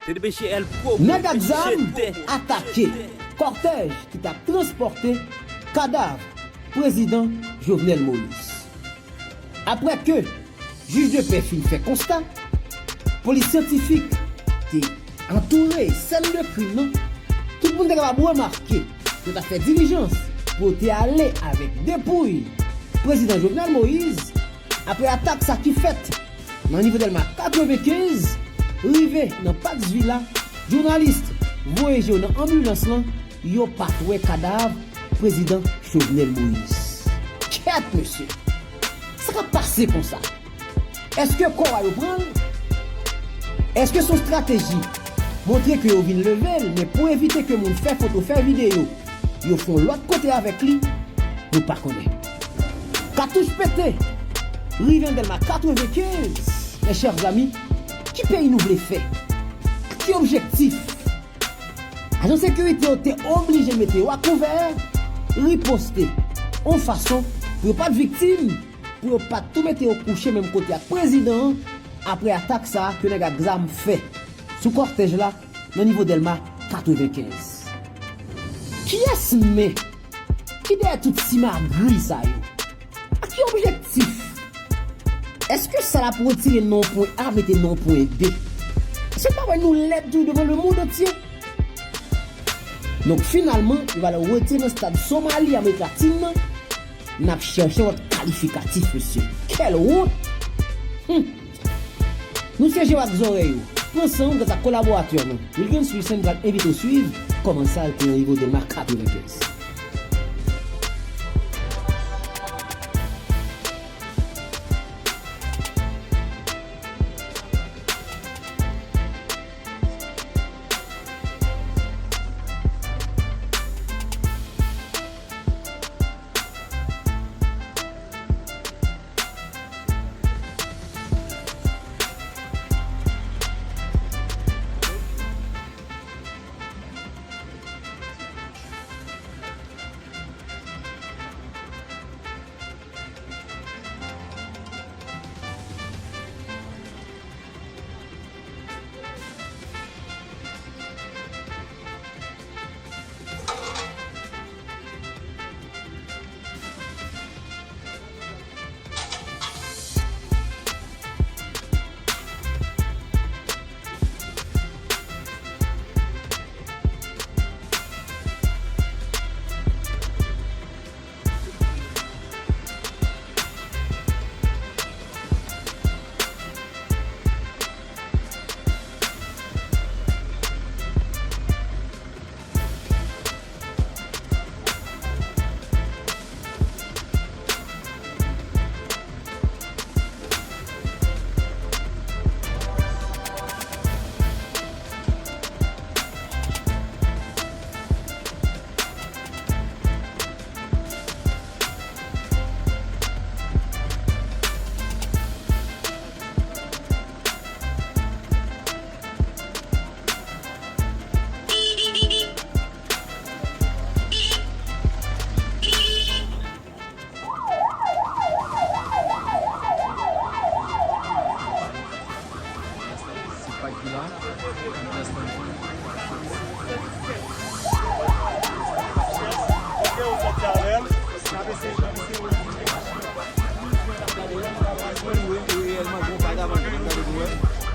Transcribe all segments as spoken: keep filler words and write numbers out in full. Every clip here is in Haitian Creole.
Nèg ak zam atake kòtèj ki t ap transpòte kadav prezidan Jovenel Moïse. Apre ke jij de pè fin fè konsta, polis syantifik te antoure sèn de krim nan, tout moun te kapab remake yo t ap fè dilijans pou yo te ale avèk depouy prezidan Jovenel Moïse. Apre atak sa ki fèt nan nivo Dèlma katrevenkenz, rive nan Pax Villa, jounalis voye je yo nan anbilans lan, yo pa t wè kadav prezidan Jovenel Moïse. Kèt, mesye! Sa k ap pase konsa? Èske kò a yo pran l? Èske se yon estrateji montre ke yo vin leve l, men pou evite ke moun fè foto, fè videyo, yo fè yon lòt kote avèk li? Nou pa konnen. Katouch pete, rive nan Dèlma katrevenkenz, mes chers amis, ki peyi nou vle fè? Ki objektif? Ajan sekirite yo te oblije mete yo a kouvè, riposte yon fason pou yo pa t viktim, pou yo pa t tou mete yo kouche menm kote ak prezidan an, apre atak sa a ke nèg ak zam fè sou kòtèj la nan nivo Dèlma katrevenkenz. Kiyès men ki dèyè tout simagri sa yo? Ak ki objektif? Èske sa l ap retire non pwen A, mete non pwen B? Èske n pa wè nou lèd tou devan lemonn antye? Donk, finalman, yo va al retire nan stad Somali, Amerik Latin nan. N ap chèche yon lòt kalifikatif, mesye. Quelle honte! Hum. Nou se je w ak zòrèy ou. Pran san w gras a kolaboratè nou, Wilgens Wilson, pral envite w swiv kòman sa te rive nan Dèlma katrevenkenz.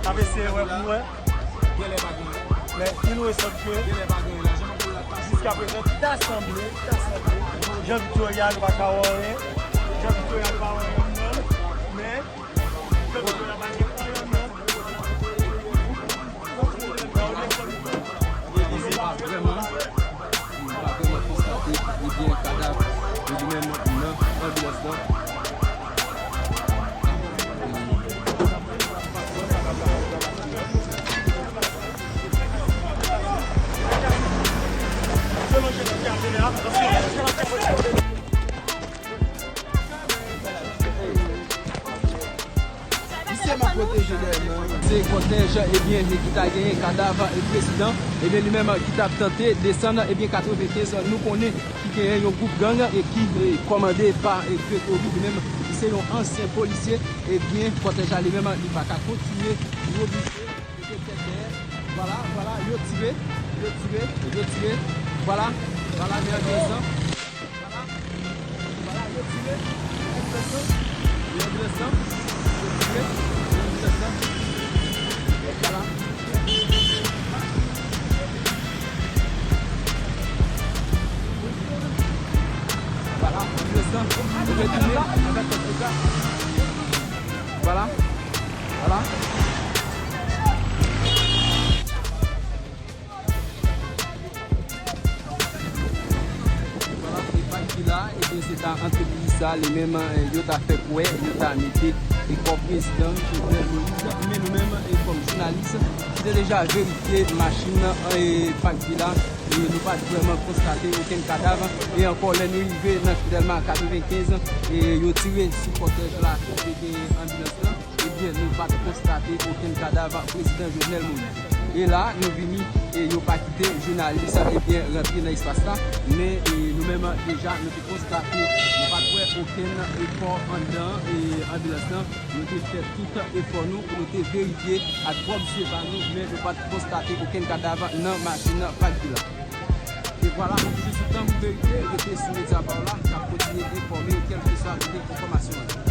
N ap eseye wè pou wè. Men, il resort ke, jiskaprezan, ta sanble, ta sanble, Jean Victoria, nou pa ka wè anyen. Jean Victoria, nou pa wè anyen, men, Jean Victoria pa gen anyen, men. Ebyen, se pa vrèman, nou pa vrèman konstate, ebyen, kadav li menm nan anbilans lan. Misye m ap pwoteje dèyè m nan. Se kòtèj, ebyen, ki ta genyen kadav, e, prezidan, ebyen, li menm, ki t ap tante desann, ebyen, katrevenkenz, nou konnen ki genyen yon gwoup gang, e, ki, e, kòmande pa, e, Gregory, li menm, li se yon ansyen polisye, ebyen, kòtèj la, li menm, li pa ka kontinye, li oblije mete tèt dèyè. Vwala, vwala, yo tire, yo tire, yo tire. Vwala, vwala, men anbulans lan. Vwala, vwala, yo tire. Anbulans lan, men anbulans lan. Yo tire, men anbulans lan. Vwala. Vwala, anbulans lan. Yo retounen avèk kòd. Vwala. Vwala. Vwala, e Pak Vila, ebyen, se ta antrepriz sa, li menm, eh, yo ta fè kwè, yo ta mete, e kò prezidan Jovenel Moïse, men nou menm, e kòm jounalis, ki te deja verifye machin nan, e Pak Vila, e nou pa t vrèman konstate okenn kadav, e ankò lè nou rive nan Dèlma katrevenkenz, e yo tire sou kòtèj la, kote gen anbilans lan. Ebyen, nou pa t konstate okenn kadav prezidan Jovenel Moïse. E la, nou vini, e yo pa kite jounalis, ebyen, rantre nan espas la. Men, e, nou menm, deja, nou te konstate, nou pa t wè okenn kò anndan, e, anbilans lan. Nou te fè tout efò nou pou nou te verifye ak pwòp zye pa nou, men nou pa t konstate okenn kadav nan machin Pak Vila. E vwala, nou toujou sou tan pou verifye, rete sou medya pa w la, k ap kontinye enfòme w kèlkeswa kote enfòmasyon an ye.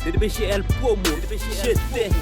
D D P G L Promo, je t'aime.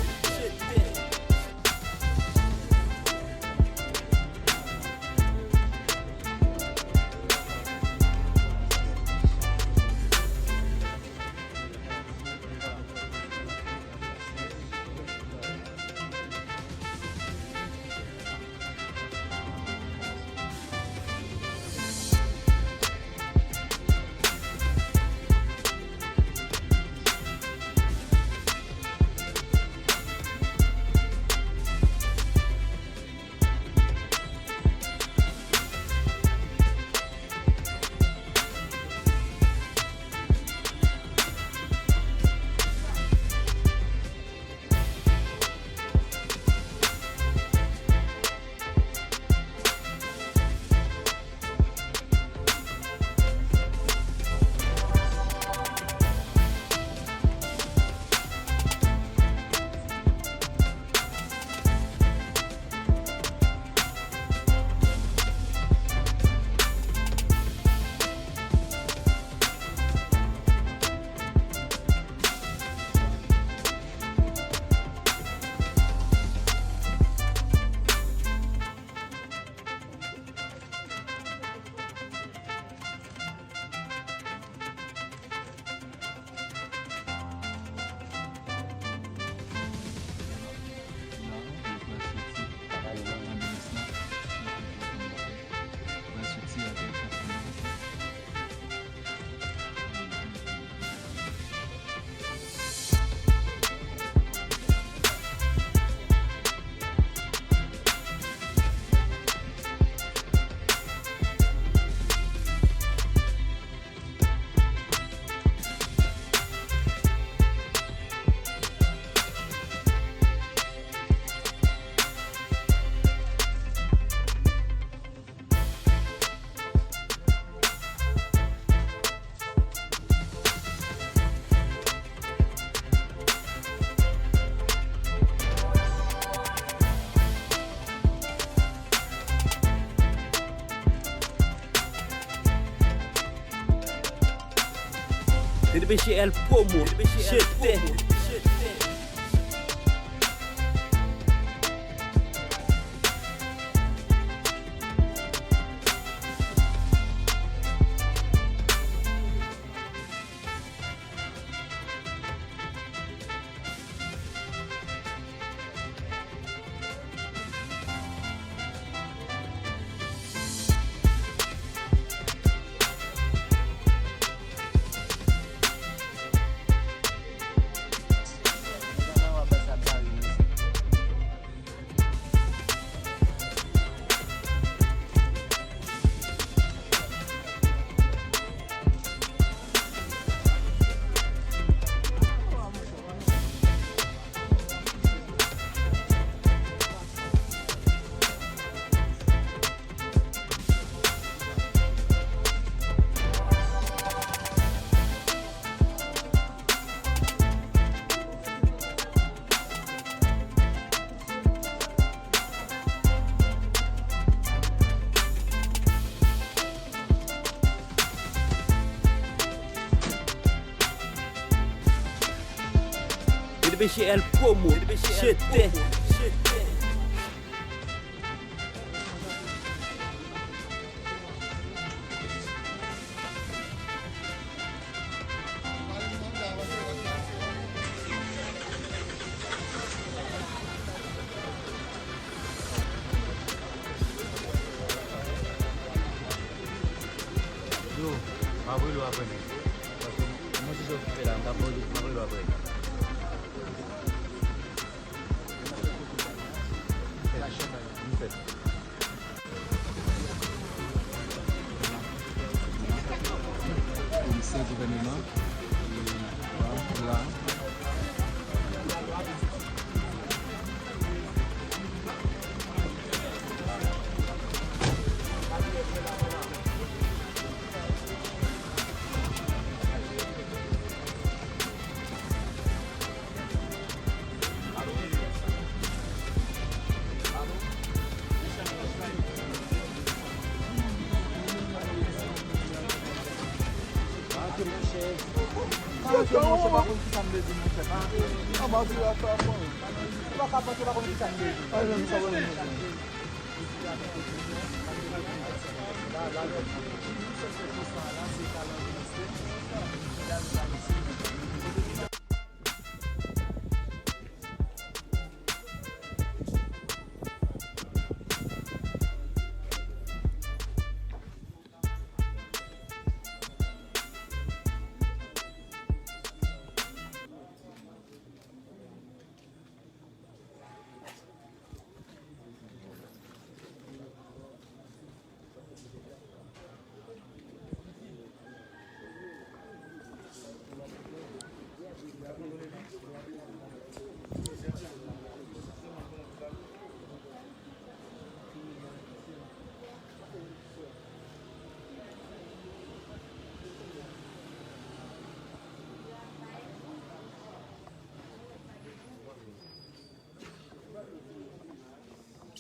T B C L Promo, chete. T B C L Promo, chete. Yo, m ap rele w apre, men. Paske mwen se sa w kite la, m ap rele w apre. Komisè gouvèneman, e, la.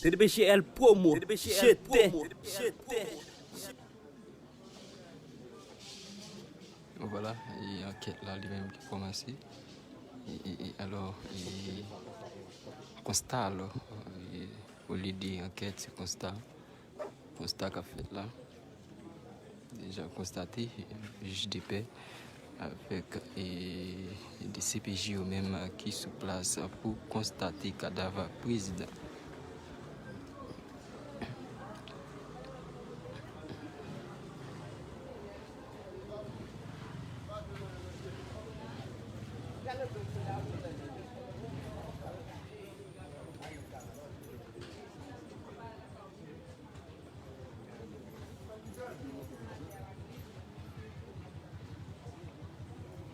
T B C L Promo, chete. Vwala, e ankèt la li menm ki kòmanse. E, e, e, alò, e, konsta, alò, e, olye de ankèt, se konsta. Konsta k ap fèt la. Deja konstate, jij de pè avèk, e, de C P J yo menm ki sou plas pou konstate kadav prezidan.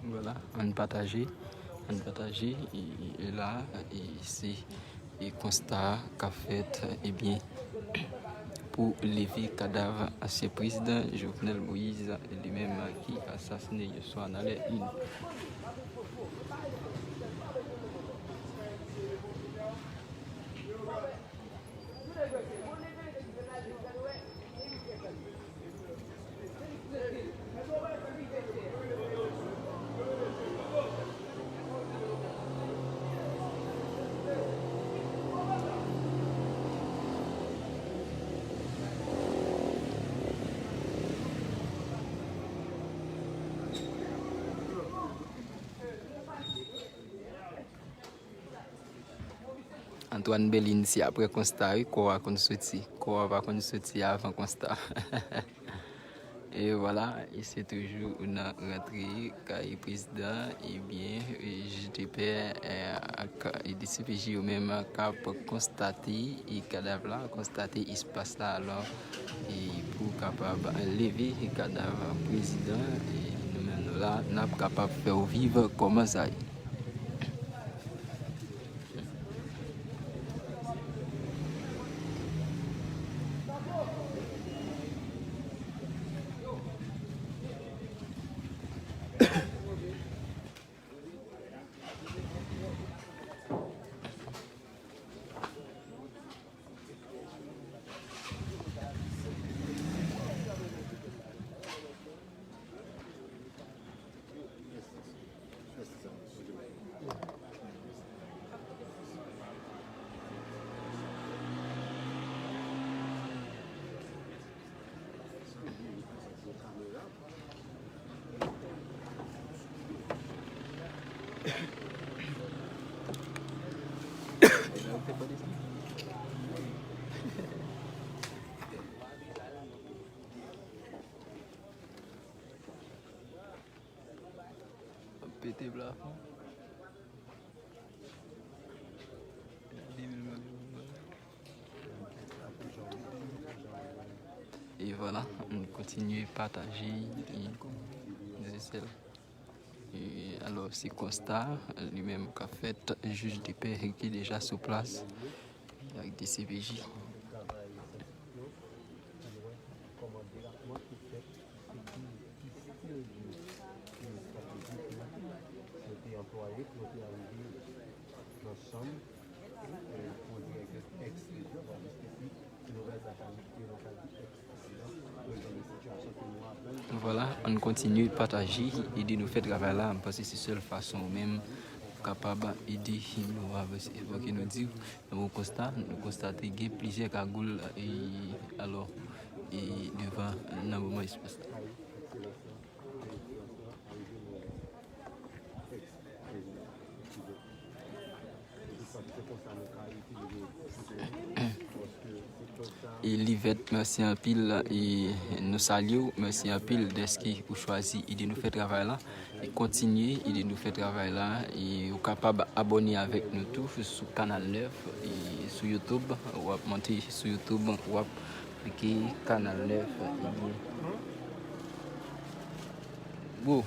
Vwala, ann pataje, ann pataje, e, e la, e se, e konsta k ap fèt, ebyen, pou leve kadav ansyen prezidan Jovenel Moïse, li menm ki asasine yè swa nan lè ini. Twann Belin, se apre konsta, wi, kò a konn soti. Kò a pa konn soti avan konsta. E vwala, e se toujou nan rantre kay prezidan, ebyen, e jij de pè, e, ak, e D C P J yo menm k ap konstate, e kadav la, konstate espas la, alò, e pou kapab leve kadav prezidan, e nou menm nou la, n ap kapab fè w viv kòman sa ye. Pete plafon. E vwala, nou kontinye pataje, e, de sèl. E, alò, se konsta li menm k ap fèt, jij de pè ki deja sou plas ak D C P J. Kòman deraman ki fèt, e ki, ki stil de, de estrateji ke nou te anplwaye pou nou te arive nan chanm, e, pou direktè èks prezidan, paske si se nouvèl sa ka di, ke nou ka di èks prezidan, prezan de sitiyasyon ke nou aprann. Vwala, ann kontinye pataje, ede nou fè travay la, m panse se sèl fason ou menm ou kapab ede nou avanse. Fòk nou di, nan yon konsta, nou konstate gen plizyè kagoul, e, alò, e, devan nan moman espas la. E Livèt, mèsi anpil, e nou salye w, mèsi anpil dèske ou chwazi ede nou fè travay la. E kontinye ede nou fè travay la. E ou kapab abòne avèk nou tou sou Kanal nèf, e sou YouTube, w ap monte sou YouTube, w ap klike Kanal nèf, ebyen. Bro,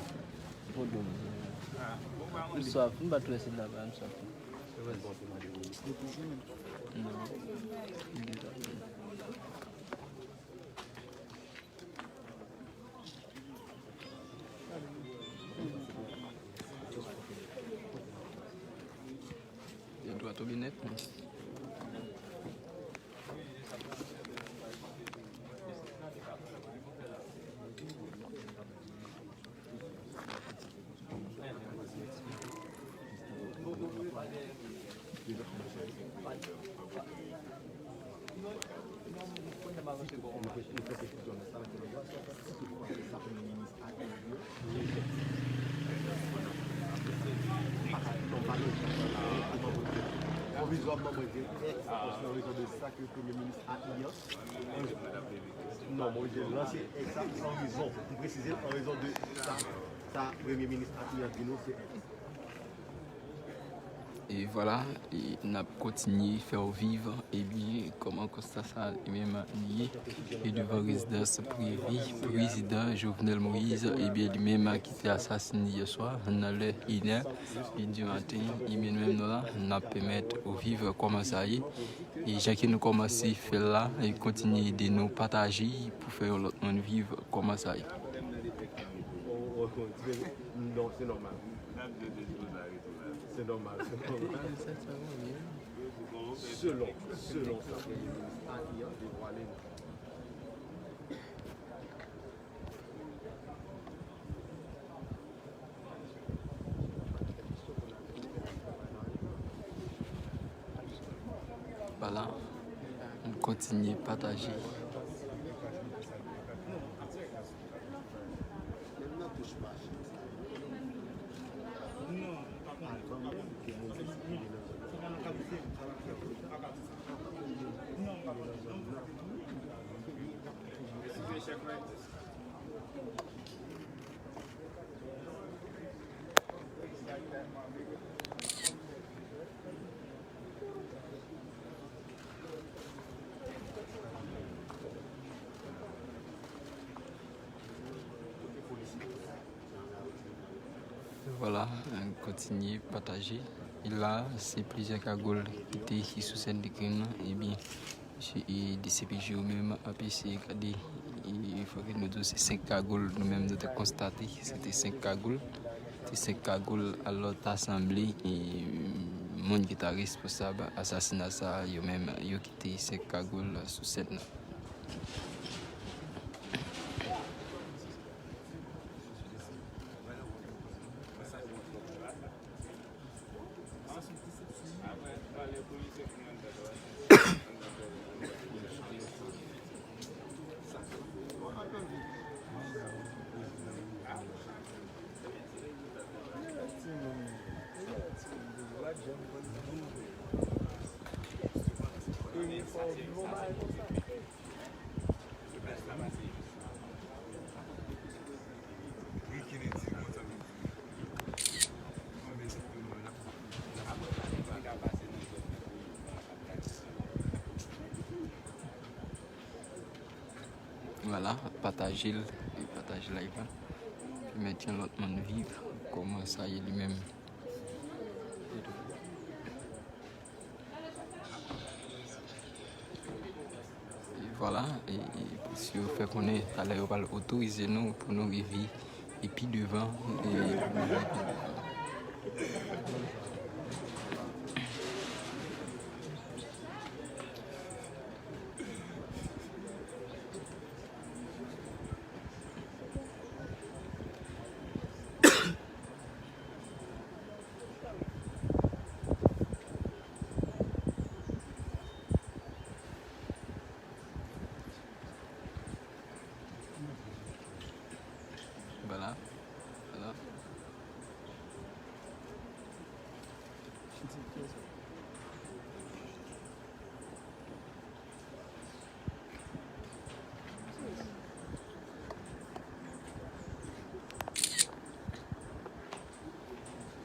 m swaf, m pa twè se la, m swaf. Non. Li dwat ou binèt. Pwovizwaman, mwen di èks, paske an rezon de sa ke Premye Minis a iyan. Non, mwen oblije lanse èks sa an rezon. M presize l an rezon de sa, sa Premye Minis a iyan di nou se èks. E vwala, e n ap kontinye fè w viv, ebyen, kòman konsta sa li menm li ye, e devan rezidans prive prezidan Jovenel Moïse, ebyen, li menm ki te asasine yè swa, nan lè inè di maten, ebyen, nou menm nou la, n ap pèmèt w viv kòman sa ye. E jan ke nou kòmanse fè l la, e kontinye ede nou pataje pou fè yon lòt moun viv kòman sa ye. Non, se nòmal. Se nòmal, se nòmal. Selon, selon sa Premye Minis a iyan devwale nou. Vwala, m kontinye pataje. Vwala, n kontinye pataje. E la, se plizyè kagoul ki te sou sèn de krim nan. Ebyen, mesye, e, D C P J yo menm ap eseye gade. E, fòk nou di w, se senk kagoul, nou menm nou te konstate, se te senk kagoul. Se te senk kagoul, alò, ta sanble, e, moun ki ta responsab asasina sa a, yo menm, yo kite senk kagoul sou sèn nan. Vwala, pataje l, e pataje live la. Pèmèt yon lòt moun viv kòman sa ye li menm. E vwala, e, e polis yo fè konnen talè yo pral otorize nou pou nou rive e pi devan, e pou nou rive pi devan. Vwala. Vwala.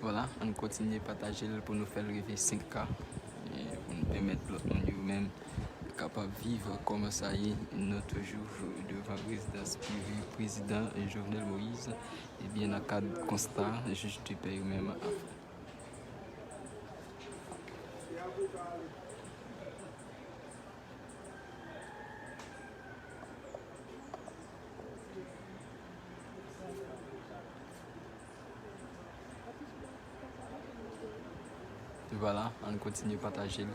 Vwala, ann kontinye pataje l pou nou fè l rive senk K, e pou nou pèmèt lòt moun yo menm kapab viv kòman sa ye. Nou toujou devan rezidans prive prezidan Jovenel Moïse, ebyen nan kad konsta jij de pè yo menm ap fè. Vwala, ann kontinye pataje l.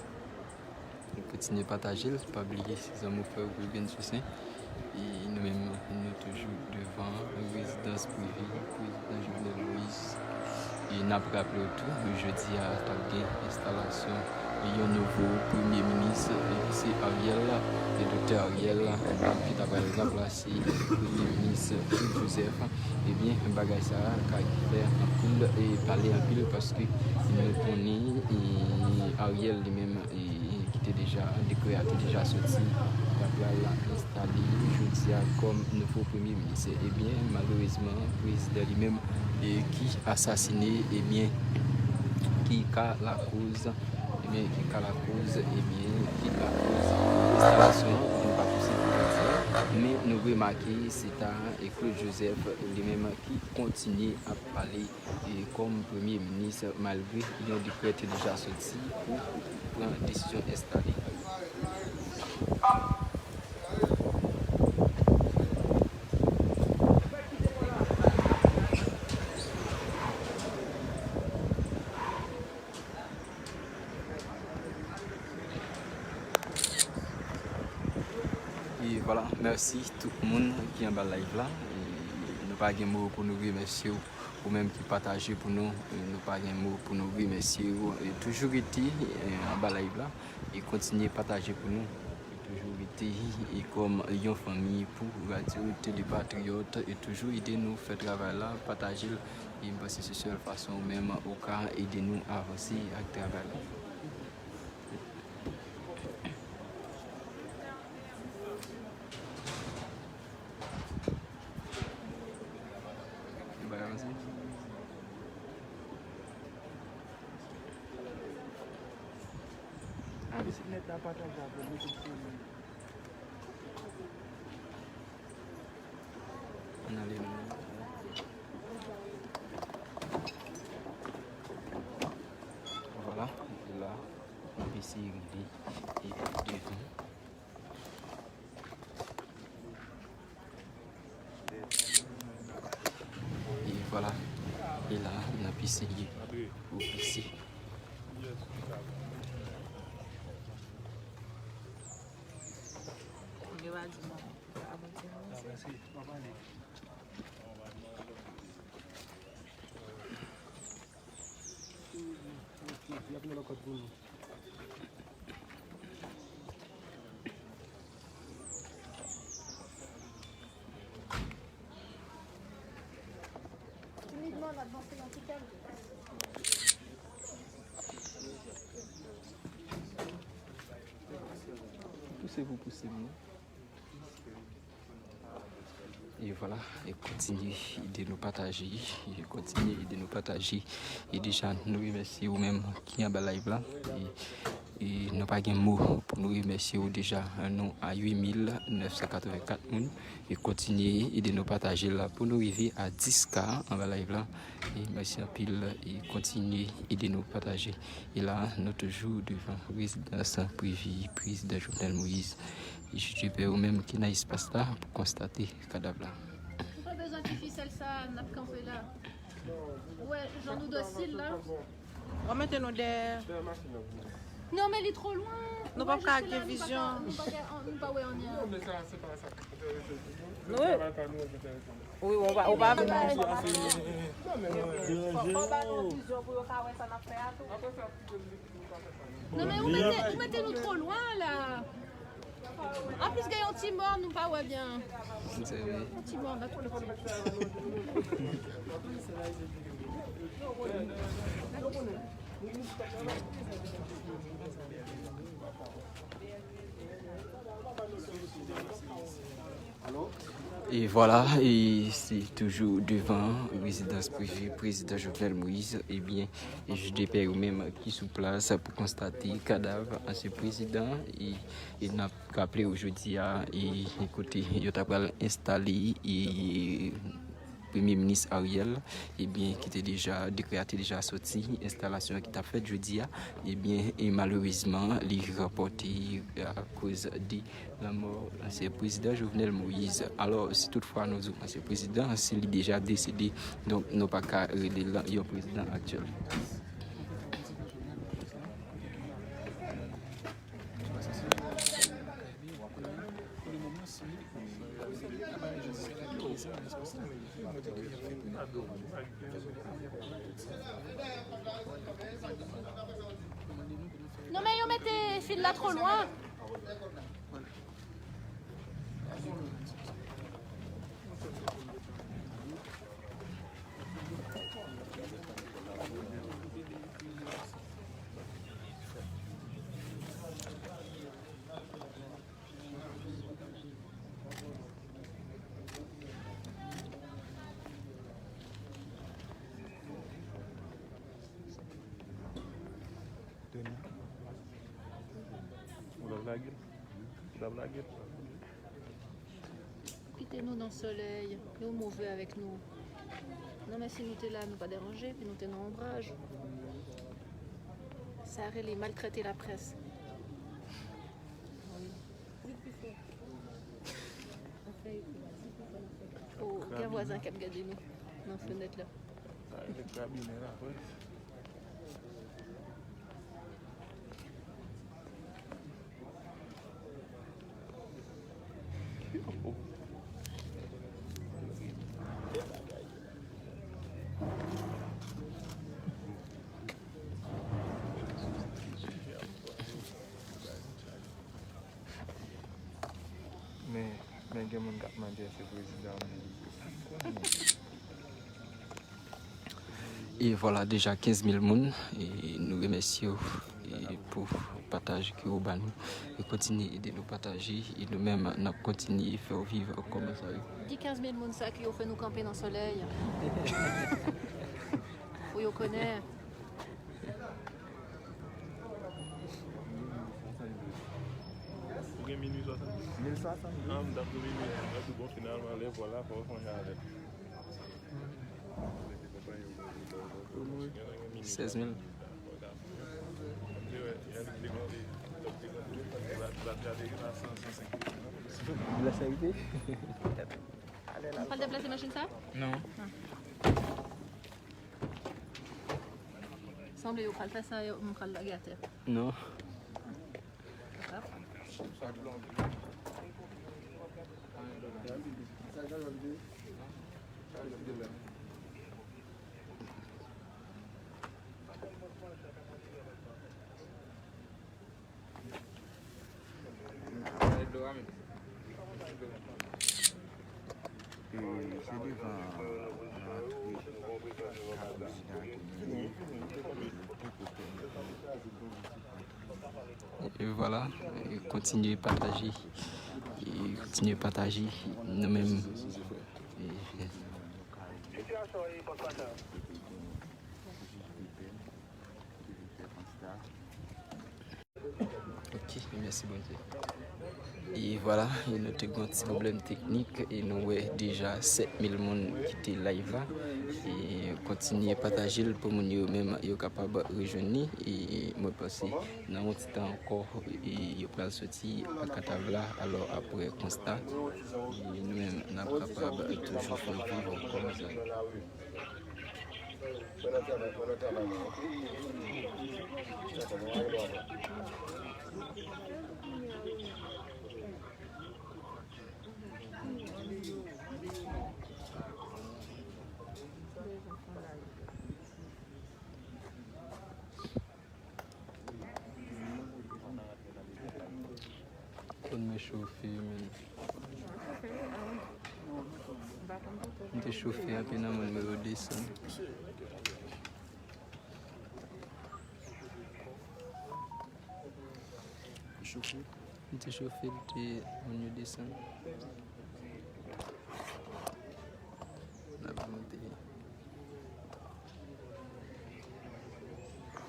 Ann kontinye pataje l. Pa bliye, se zanmi w, frè w Wilgens Toussaint. E nou menm, nou toujou devan rezidans prive prezidan Jovenel Moïse. E n ap raple w tou, jodi a t ap gen enstalasyon yon nouvo premye minis, e se Ariel, e doktè Ariel, ki ta pral ranplase premye minis Claude Joseph. Ebyen, bagay sa a ka fè anpil, e pale anpil, paske nou konnen, e Ariel li menm, e ki te deja, dekrè a te deja soti, ta pral enstale jodi a kòm nouvo premye minis. Ebyen, malerezman, prezidan li menm, e ki asasine, ebyen, ki ka lakoz, ebyen, ki ka lakoz, ebyen, ki lakoz enstalasyon, nou pa tou site, men nou remake se ta, e Claude Joseph li menm ki kontinye ap pale, e kòm premye minis, malgre yon dekrè te deja soti pou pran desizyon enstale. E vwala, mèsi tout moun ki anba live la. E nou pa gen mo pou nou remèsye w, ou menm ki pataje pou nou. E nou pa gen mo pou nou remèsye w. E toujou rete, e, anba live la. E kontinye pataje pou nou. E toujou rete, e kòm yon fanmi pou Radyo Tele Patriyòt. E toujou ede nou fè travay la, pataje l. E m panse se sèl fason ou menm ou ka ede nou avanse ak travay la. Pitit nèt la pataje avè nou tout semèn. Ann ale nou. Vwala, la, nou eseye rive e devan. E vwala. E la, n ap eseye pou pise. Pouse pou pouse m non. E vwala, e kontinye ede nou pataje, e kontinye ede nou pataje. E deja, nou remèsye ou menm ki anba live la. E, e nou pa gen mo pou nou remèsye ou deja. Nou a uit mil nèf san katrevenkat moun. E kontinye ede nou pataje la pou nou rive a dis K anba live la. E mèsi anpil, e kontinye ede nou pataje. E la, nou toujou devan rezidans prive prezidan Jovenel Moïse. E jije pè ou menm ki nan espas la pou konstate kadav la. Ou pa bezwen ti fisèl sa, n ap kanpe la. Ou wè jan nou dosil la. W ap mete nou dèyè. Non, men li twò lwen. Nou p ap ka gen vizyon. Nou pa ka, nou pa wè anyen. Wi. Wi, ou pa, ou pa vin. Fò, fò ba nou vizyon pou yo ka wè sa n ap fè a tou. Non, men ou mete, ou mete nou twò lwen la. Anplis, gen yon ti mò, nou pa wè byen. Yon ti mò, ba tout. E vwala, e se toujou devan rezidans prive prezidan Jovenel Moïse. Ebyen, e jij de pè yo menm ki sou plas pou konstate kadav ansyen prezidan. E, e n ap raple w jodi a, e, e kote yo ta pral enstale, e, Premye Minis Ariel, ebyen, ki te deja, dekrè a te deja soti, enstalasyon an ki t ap fèt jodi a, ebyen, e malerezman, li rapòte akoz de lanmò ansyen prezidan Jovenel Moïse. Alò, si toutfwa nou di w ansyen prezidan, si li deja desede, donk, nou pa ka rele l yon prezidan aktyèl. Non, men yo mete fil la twò lwen. Ou t ap lage l? Ou t ap lage l? Kite nou nan solèy, nou move avèk nou. Non, men si nou te la, nou pa deranje, epi nou te nan onbraj. Sa rele maltrete laprès. Wi. O, gen vwazan k ap gade nou nan fenèt la. Sa rele krabinen laprès. Men, men gen moun k ap mande èske prezidan an mouri. E vwala, deja kenz mil moun, e nou remèsye w, e pou pataj ke w ba nou. E kontinye ede nou pataje, e nou menm, n ap kontinye fè w viv kòmantè yo. Di kenz mil moun sa ke yo fè nou kanpe nan solèy. Pou yo konnen. Minui swasanndis. Mil swasanndis. Ah, m t ap di minui. Mwen di bon, finalman, lè vòl la, fò w fè yon jan avè l. Sèz mil. Deplase deplase machin sa? Non. Sanble yo pral fè sa, yo, m pral lage atè. Non. E vwala, e kontinye pataje, e kontinye pataje nou menm. E, Ok, mèsi Bondye. E vwala, e nou te gen yon ti pwoblèm teknik, e nou wè deja sèt mil moun kite live la. E kontinye pataje l pou moun yo menm yo kapab rejwenn li. E mwen panse nan yon ti tan ankò, e yo pral soti ak kadav la. Alò apre konsta, e nou menm n ap kapab toujou fè viv ankò, mezanmi. Konn mwen chofe, men. M te chofe anpil nan moun mwen yo desann. M te chofe, l te moun yo desann. N ap monte.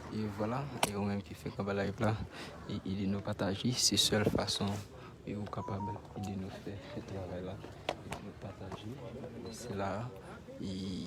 E vwala, e ou menm ki fèk anba live la, e ede nou pataje, se sèl fason e ou kapab ede nou fè travay la. Ede nou pataje, se la, e